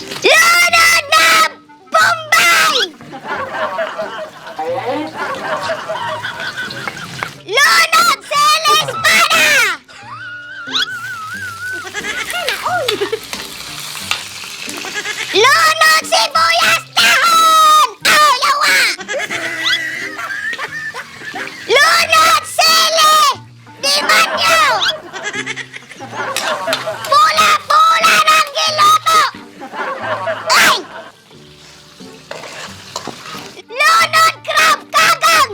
Lunod na Bombay! Lunod sili espada! Lunod sibuyas dahon! Oh, yawa! Lunod sili! Demonyo! Pula-pula ng giluto! Ay! Lunod crab kagang!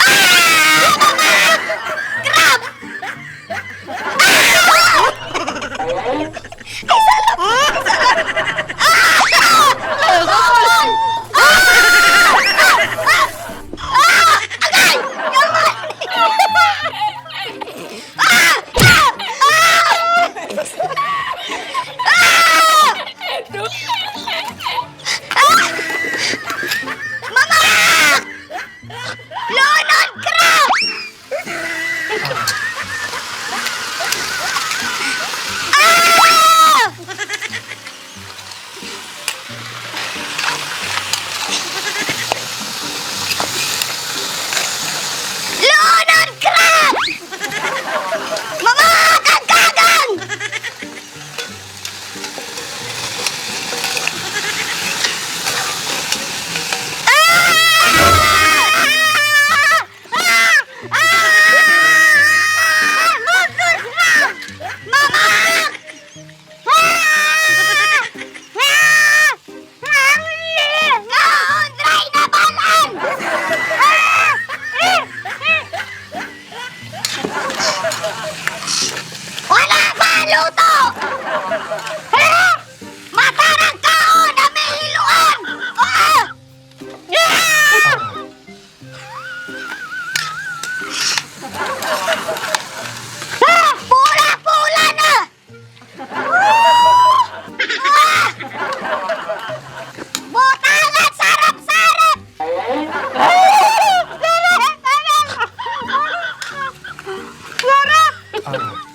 Ah! Mama! Crab! Ah! Ay, sarap! Sarap! Ah! Ah! Ah! Ah! Ah! Agay! Yaman! Ah! Ah! Ah! Ah! Ah! Mama! Lunod crab! Ah! Lunod crab! Mama! Kagkagan! Ah! Ah! Ah! Lunod crab! Mama! Ah! Ah! Ah! Dry na balan! Ah! Wala pa luto! Ah! Matarang kaon na may hiluan! Ah! Ah! Ah! Pula-pula na! Ah! Butangan sarap-sarap! Sarap! Sarap!